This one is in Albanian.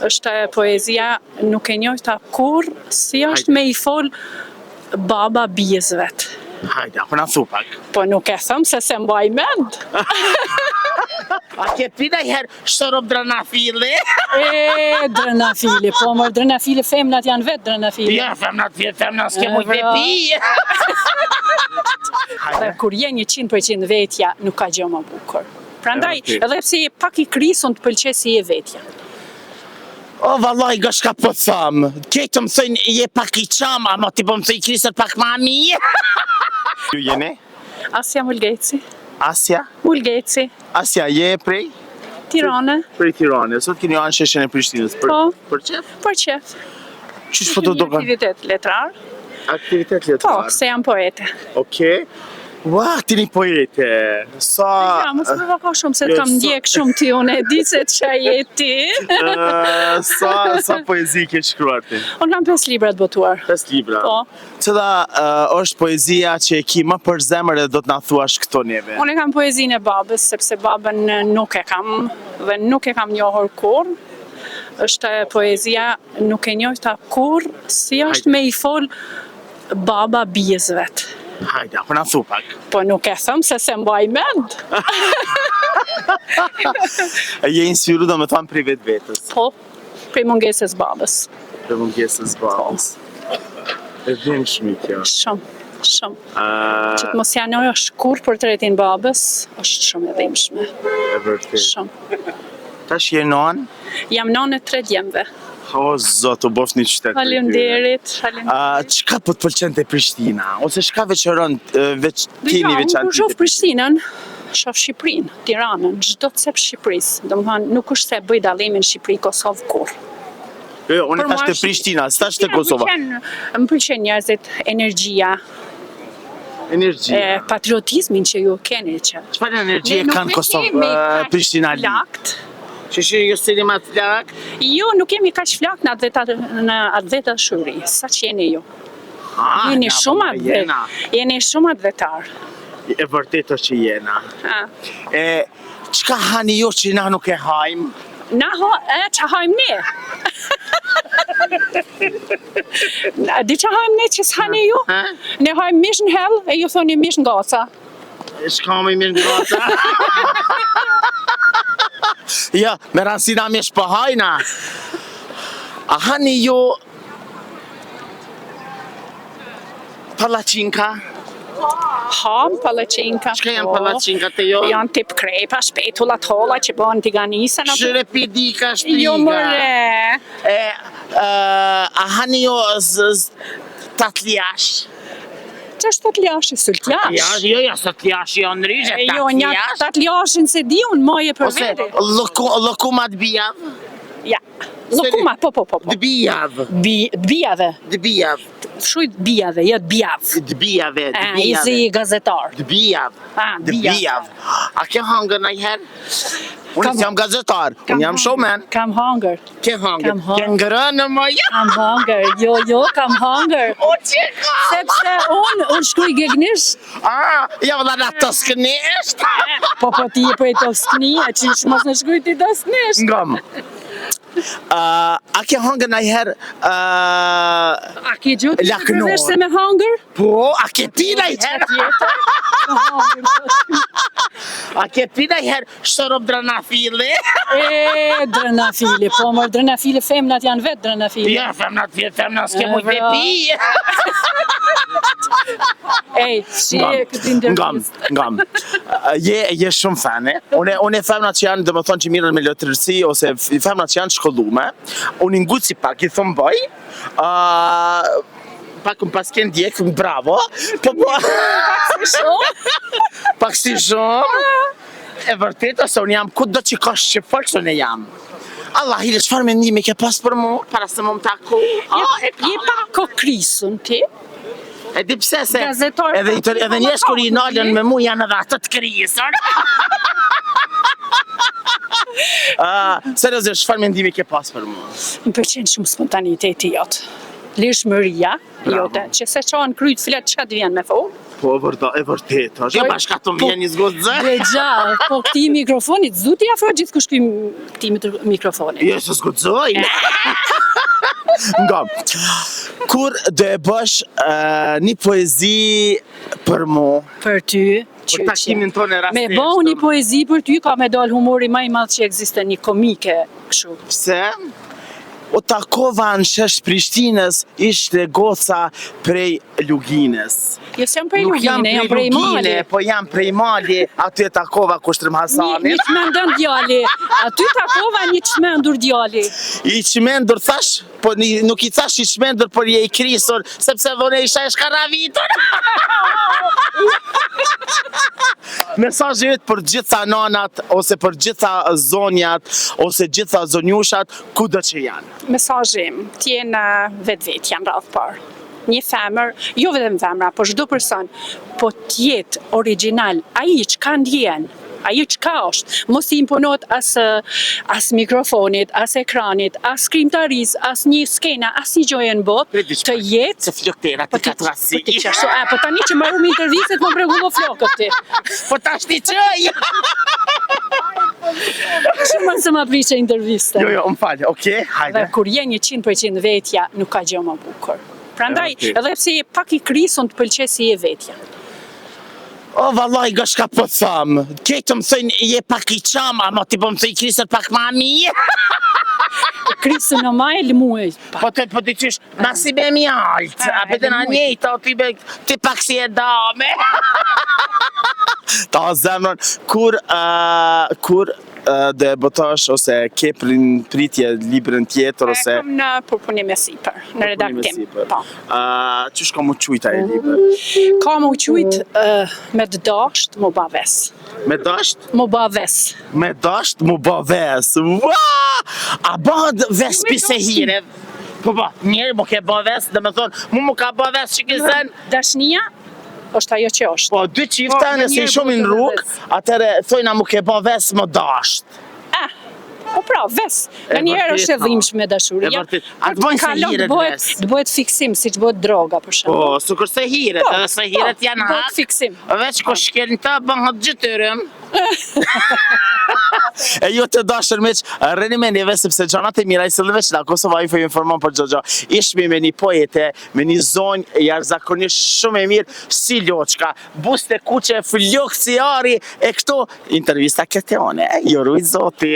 Është poezia nuk e njojta kurrë si është me i fol baba bijës vet. Hajde, apo na thu pak. Po nuk e them se s'e mbaj mend. A ke pi najherë shërop dranafili? E, dranafili, po mor dranafili, femnat janë vetë dranafili. Ja, femnat vjetë, femnat s'ke mujt me pi. Dhe kur je 100% vetja, nuk ka gjë më bukur. Prandaj, edhe pse je pak i krisun, të pëlqej si je vetja. O, vallaj, nga shka po tham. Krejt më thëjnë, je pak i çam, ama ti po më thëjnë krisër pak ma mirë. Ju jeni? Asja Mulgeci. Asja? Mulgeci. Asja, je prej? Tirane. Prej Tirane. Sot keni ardhë në sheshin e Prishtinës. Për, Po. për qef? Për qef. Qysh po të doka? Aktivitet letrar. Aktivitet letrar. Po, se jam poete. Okej. Ua, ti një poete. Sa... Ja, mos më vako shumë se jo, të kam sa- ndjek shumë ty, unë e di se ça je ti. Ë, sa, sa poezi ke shkruar ti? Unë kam 5 libra të botuar. 5 libra. Po. Cila ë, është poezia që e ki më për zemër dhe do të na thuash këto neve? Unë e kam poezinë e babës, sepse babën nuk e kam dhe nuk e kam njohur kurrë. Është poezia nuk e njojta kurrë si është Hajde. me i fol baba bijës vet. Hajde, apo na thu pak. Po nuk e them se s'e mbaj mend. Je inspiru do me thanë prej vetvetes. Po, prej mungesës babës. Prej mungesës babës. E dhimbshme kjo. Shumë, shumë. Ë, Që të mos ja njohësh kurrë portretin babës, është shumë e dhimbshme. e vërtet. Shumë. Tash je nonë? Jam nonë e tre djemve. O zot, u bosh një qytet. prej tyre. Faleminderit, faleminderit. A, çka po të pëlqen te Prishtina? Ose çka veçoron e, veç keni Dëgjo, unë kur veçanti shoh te Prishtinën, shoh Shqipërinë, Tiranën, çdo cep Shqipërisë. Domethënë, nuk është se bëj dallimin Shqipëri Kosovë kurrë. Jo, unë Për tash mua te është- Prishtina, s'tash te Prishtina Kosova. Më pëlqen, më pëlqen njerëzit, energjia, Energjia. e, patriotizmin që ju keni që. Çfarë energjie Ne nuk kanë e Kosovë, kemi e, kaq Prishtina li? Flakt. Që që ju s'jeni ma të flakt? Jo, nuk jemi kaq flakt në atdheta në atdhetashuri, sa që jeni ju. Ah, Jeni na, shumë po, atdhe, jena. jeni shumë atdhetar. E vërtet është që jena. Ha. E, çka hani ju që na nuk e hajmë? Na ho, e, qa hajmë ne? A di qa hajmë ne që s'hani ju? Ha? Ne hajmë mish në hell e ju thoni mish në gaca. Çka më mirë në gaca? Ja, me rëndësi na mish po hajna. A hani ju palaçinka? Ham palaçinka. Çka janë po. palaçinka te ju? Janë tip krepa, shpetulla, t'holla që bëhen tiganisa në Shyre pidika, shtriga. Jo more. E, e, a hani ju z, z, tatliash? Që është tatliashi? Sultjash? Jash, jo, jo, tatliash jo ndryshe, E, Jo, një tatliash. tatliashin se di unë, moje për Ose vete. lloku, llokumat bijav? Ja. Llokuma, po, po, po, po. Dbijav, Bi, bijave. dbijav, Shujt bijave, jo dbijav. dbijave, E, i dbijave. zi gazetar. Dbijav, A, bijav. dbijav. A ke hangër ndonjëherë? Unë Kam- jam gazetar, unë jam showman. Kam hangër. Ke hangër? Kam hangër. Ke ngrënë më ja? Kam hangër. Jo, jo, kam hangër. O që ka? Sepse unë, unë shkruj gegnisht. Ah, ja vëlla na toskënisht. Po, po, ti je prej Toskni, e qysh mos në shkruj ti tosknisht. Ngam. Uh, a ke hangër ndonjëherë uh, A ke gjë tjetër Laknor. përveç se me hangër? Po, a ke pi Qa ndonjëherë? tjetër? Me hangër. A ke pi ndonjëherë shërop dranafili? E, drenafili, po mor drenafili, femnat janë vetë drenafili. Ja, femnat vjetë, femnat s'ke E, mujt me bra. pi. Ej, si e këtë Ngam, intervistë. ngam. Uh, Je je shumë fane. Unë unë femnat që janë, domethënë që mirren me letërsi ose f- femnat që janë shkollume, unë i nguci pak, i thon bëj. ë pak më pas ke ndjek, bravo. Po po, Shumë? pak si shumë. E vërteta se unë jam kudo që ka shqipfolës unë jam. Allah, hile, çfarë mendimi ke pas për mu para se më më taku? Ah, e Je pak kokrisun ti? E di pse se Gazetar edhe pa- edhe njerëz kur i nalën me mu janë edhe ato të krisur. Ah, seriozisht, çfarë mendimi ke pas për mua? Më pëlqen shumë spontaniteti jot. Lirshmëria jote, që s'e çan kryt flet çka të vjen me fol. Po e vërta, e vërtet është. Jo Po, bash ka të po, vjen një zgozë. Dëgja, po këtij mikrofonit, s'du t'i afro gjithkush këtij këtij mikrofonit. Jo, se s'guxoj. Nga. Kur do e bësh uh, një poezi për mu, Për ty, për takimin tonë e Me rastësishëm. bo një poezi për ty ka me dal humori ma i madh që ekziston, një komike kështu. Pse? U takova në shesh Prishtinës, ishte goca prej Luginës. Jo s'jam prej Nuk jam Lugine, jam prej Lugine, Mali. po jam prej Mali, aty e takova Kushtrim Një, Hasanin. një çmendon djali. Aty takova një çmendur djali. I çmendur thash, po një, nuk i thash i çmendur, por je i krisur, sepse dhe unë isha e shkarravitur. Mesazhi yt për gjitha nanat ose për gjitha zonjat ose gjitha zonjushat kudo që janë. Mesazhi im, të jenë vetvetja në radhë parë. Një femër, jo vetëm femra, po çdo person, po të jetë origjinal, ai çka ndjen, ai çka është, mos i imponohet as as mikrofonit, as ekranit, as krijimtarisë, as një skena, as një gjëje në botë, Prit diçka. të jetë Se floktera Po ti ka ti, trasi. po ti qashtu, a, po tani që maru me intervistët, më mrekullo flokët ti. Po tash ti çoj. Shumë më se ma prishe intervistën. Jo, jo, më fal. Okej, hajde. Dhe kur je 100% vetja, nuk ka gjë më bukur. Prandaj, E vërtet. edhe pse je pak i krisun, të pëlqej si je vetja. O, vallai, nga shka po tham. Këtë më thënë je pak i qam, ama ti po më thënë krisër pak ma mirë. Krisën në maj, lëmuaj. Po të po ti qysh, ma si me mjalt, a pe të na lëmuaj. njëjta, ti be, ti pak si e dame. Ta zemrën, kur, uh, kur uh, dhe botosh ose ke prin, pritje librin tjetër ose E kam në përpunim e sipër, në redaktim. Po. Uh, qysh ka mu qujt ai libër? Ka më u qujt uh, me të dasht, më ba ves. Me dasht? Më ba ves. Me dasht mu bë ves. Ua! A bëhet ves Me pi se dashti. hire? Po po, njëri më ke bë ves, dhe me thonë, mu më ka bë ves që ki sen. Dashnia është ajo që është. Po, dy çifta Po, nëse i njëri shohin bëhet në rrugë, ves. atëre thojnë a mu ke bë ves më dasht. Ah, po pra, ves. E Nga njëherë është e vërtet, dhimbshme dashuria. E vërtet. A të bëjnë se Kalon, hiret të bëhet, ves? të bëhet fiksim, siç bëhet droga për shembull. Po, sikur se hiret, Po, edhe se hiret po, janë bëhet hak. fiksim. Veç ko shkel në të, bëhet gjytyrëm. E jo të dashur miq, rrini me neve sepse gjanat e mira i sjellë veç nga Kosova Info ju informon për çdo gjë. Ishmi me një poete, me një zonjë jashtëzakonisht shumë e mirë si loçka, buste kuqe, flok si ari e këto intervista këteone. Jo rujt zoti.